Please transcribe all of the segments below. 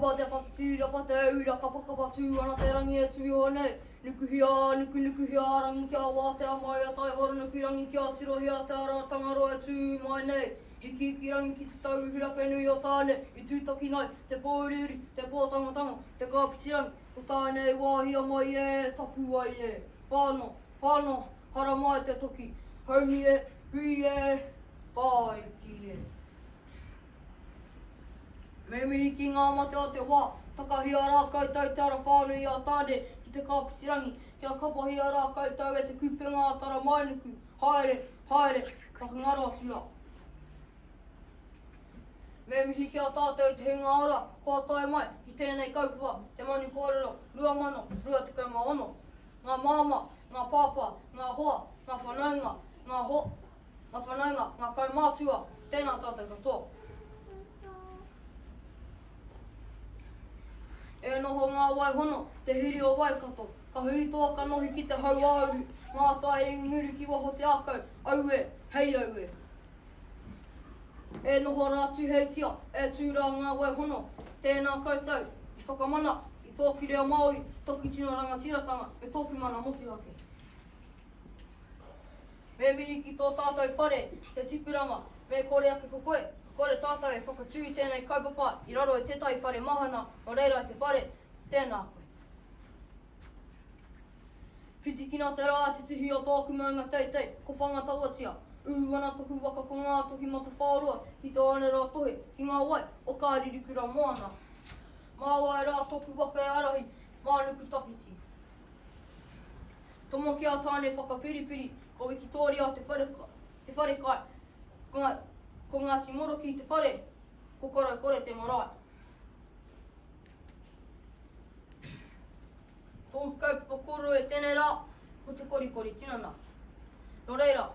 Kapa te whatu, rapa te ura, kapa kapa tū ana te rangi e tū iho nei. Nukuhia, nukunukuhia rangi kia wātea mai a Taihoronukurangi kia tirohia te ara Tangaroa e tū mai nei. Hikihiki rangi ki te tau hurapenui o Tāne i tūtaki nei, te pōuriuri, te pōtangotango, te kāpitirangi, ko Tāne i wāhia mai e, tapu ai e. Whano, whano, haramai te toki, haumi e, hui e, tāiki e. Me mihi ki ngā mate o te wā, takahia rā koutou te ara whānui a Tāne ki te Kāpitirangi, kia kapohia rā koutou e te kupenga a Taramainuku, haere, haere, whakangaro atu rā. Me mihi ki a tātou te hunga ora kua tae mai ki tēnei kaupapa, Te Manu Kōrero 2026. Ngā māmā, ngā pāpā, ngā hoa, ngā whanaunga, ngā ho, ngā whanaunga, ngā kaumātua, tēnā tātou katoa. E noho ngā wai hono, te hiri o Waikato, ka huri tō kanohi ki te hauāuru, ngā tae i nguru ki waho te ākau, aue, hei aue. E noho rā Tūheitia, e tū rā ngā wai hono, tēnā koutou, i whakamana i tōku reo Māori, toku tino rangatiratanga me tōku mana motuhake. Me mihi ki tō tātou whare, te tipuranga, me kore ake ko koe, ka kore tātou e whakatū i tēnei kaupapa i raro i tētahi whare mahana, nō reira e te whare, tēnā koe. Whitikina te rā te tihi o tōku maunga teitei, ko Whangatauatia. Ū ana toku waka ko ngā toki matawhāroa ki te oneroa tohe, ki ngā wai o Kāririkura moana. Mā wai rā toku waka e arahi, mā Nukutawhiti. Tomo ki a Tāne whakapiripiri, ko Wikitōria te whare, te wharekai, ko, Ngā, ko Ngāti Moroki te whare, ko Karaukore te marae. Tōku kaupapa kōrero e tēnei rā, ko te korikori tinana. Nō reira,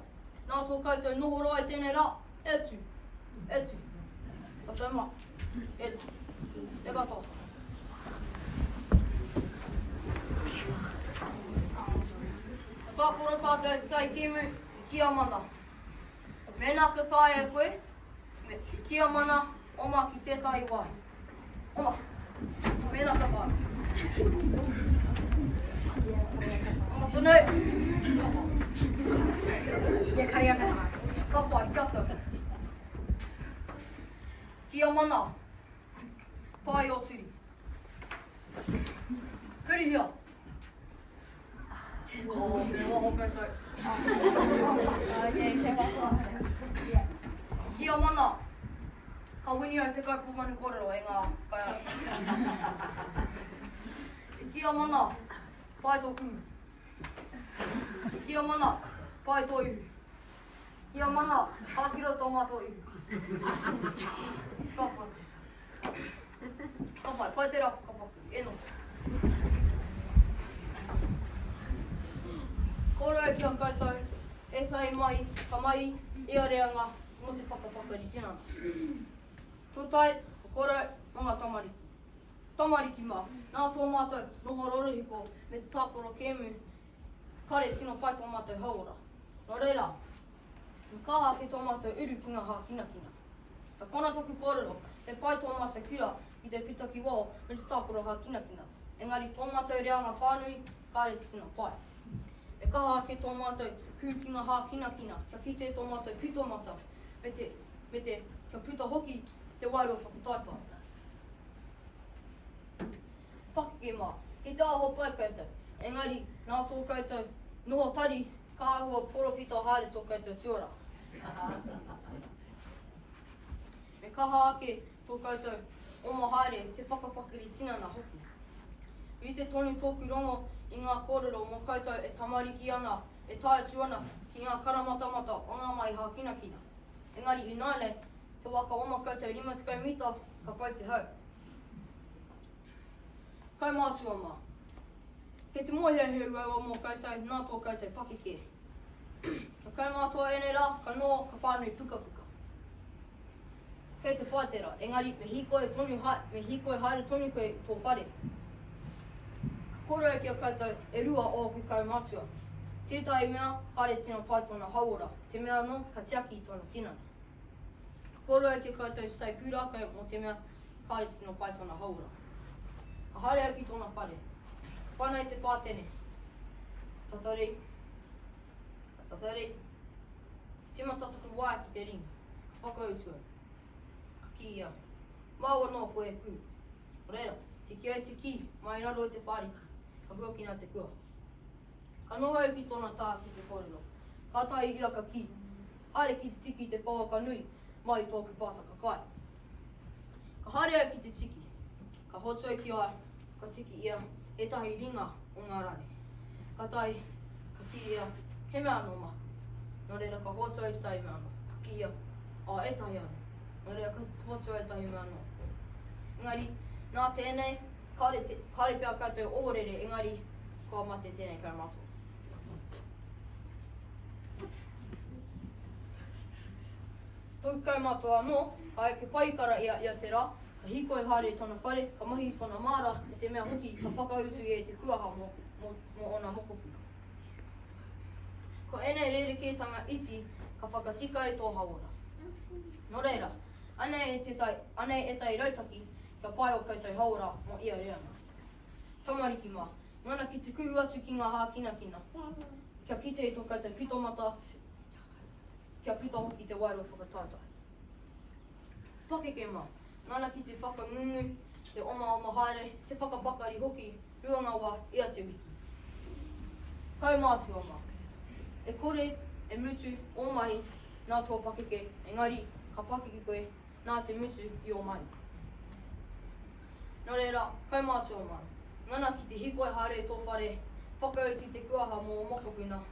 nā tō koutou noho roa i tēnei rā, e tū, e tū, ka tau mai, e tū, te katoa. Ka tākaro tātou i te tai kēmu i Kia Mana. Mēnā ka taea e koe, me i Kia Mana, oma ki tētahi wāhi. Oma. Mēnā ka taea. Oma tonu. Ka pai, kia tau. Kia Mana. Pae o Turi. Hurihia. Oh, me waho koutou. Kia mana. Ka wini au te kaupapa manu kōrero e ngā kaiārahi. I kia mana, pai tō kumu. I kia mana, pai tō ihu. Kia mana, ākira tō mātou iwi. Ka pai. Ka pai, pai tērā whakapaku, e noho. Kōrero ki a koutou, ētahi mahi ka mahi ia reanga mō te whakapakari tinana. Tuatahi, ka kōrero mō ngā tamariki. Tamariki mā, nā tō mātou noho rorohiko me te tākaro kēmu Kare tino pai tō mātou hauora. Nō reira, me kaha ake tō mātou uru ki ngā hākinakina. Ka kona taku kōrero, he pai tō mātou kura ki te puta ki waho me te tākaro hākinakina, engari tō mātou reanga whānui, kāre te tino pai. Me kaha ake tō mātou kū ki ngā hākinakina kia kite tō mātou pito mata me te, me te, kia puta hoki te wairua whakataetae. Pakeke mā, kei te aho pai koutou, engari nā tō koutou noho tari ka āhua porowhita haere tō koutou tuarā. Me kaha ake tō koutou oma haere, te whakapakari tinana hoki. Rite tonu tōku rongo i ngā kōrero mō koutou e tamariki ana, e tae atu ana ki ngā karamatamata o ngā mahi hākinakina. Engari ināianei, te wā ka oma koutou 50 mita, ka pau te hau. Kaumātua mā. Kei te mōhio he uaua mō koutou nā tō koutou pakeke. Ka kaumātua ēnei rā, ka noho, ka pānui pukapuka. Kei te pai tērā, engari me hīkoi tonu hae, me hīkoi haere tonu koe i tō whare. Ka kōrero ki a koutou, e rua ōku kaumātua. Tētahi mea, kāre tino pai tōna hauora, te mea anō, ka tiaki i tōna tinana. Ka kōrero ki a koutou stay pūrākau mō te mea. Kāre tino pai tōna hauora. Ka haere au ki tōna whare. Ka whana i te pātene. Ka tatari. Ka tatari. Ka tīmata taku waea ki te ringi. Ka whakautu au. Ka kī ia, Māu anō koe e kū. Nō reira, tiki ai te kī mai raro i te whāriki, ka huakina te kua. Ka noho au ki tōna taha ki te kōrero. Kātahi ia ka kī, Haere ki te tiki i te pouaka nui mai i tōku pātaka kai. Ka haere au ki te tiki. Ka hoatu au ki a ia, ka tiki ia ētahi ringa o ngā rare. Kātahi, ka kī ia, He mea anō māku. Nō reira ka hoatu au tētahi mea anō. Ka kī ia, Ā, ētahi anō. Nō reira ka hoatu au ētahi mea anō. Engari, nā tēnei, kāore, te, kāore pea koutou ohorere, engari, kua mate tēnei kaumātua. Tōku kaumātua anō, ka eke paihikara ia ia te rā, ka hīkoi haere i tōna whare, ka mahi i tōna māra, me te mea hoki ka whakautu ia i te kuaha mō, mō, mō ōna mokopuna. Ko ēnei rerekētanga iti ka whakatika i tō hauora. Nō reira, anei tētahi, anei ētahi rautaki kia pai ō koutou hauora mō ia reanga. Tamariki mā, ngana ki te kuhu atu ki ngā hākinakina, kia kite i tō koutou pitomata, kia puta hoki te wairua whakataetae. Pakeke mā, ngana ki te whakangungu, te omaoma haere, te whakapakari hoki, ruanga wā ia te wiki. Kaumātua mā, e kore e mutu ō mahi nā tō pakeke, engari ka pakeke koe nā te mutu i ō mahi. Nō reira, kaumātua mā, ngana ki te hikoi haere i tō whare, whakautu te kuaha mō ō mokopuna,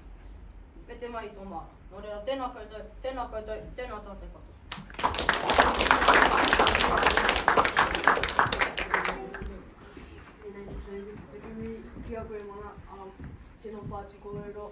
me te mahi tō māra. Nō reira, tēnā koutou, tēnā koutou, tēnā tātou katoa. Tēnei te tū, te tuku mihi ki a koe Mana, tēnā pāti kōrero.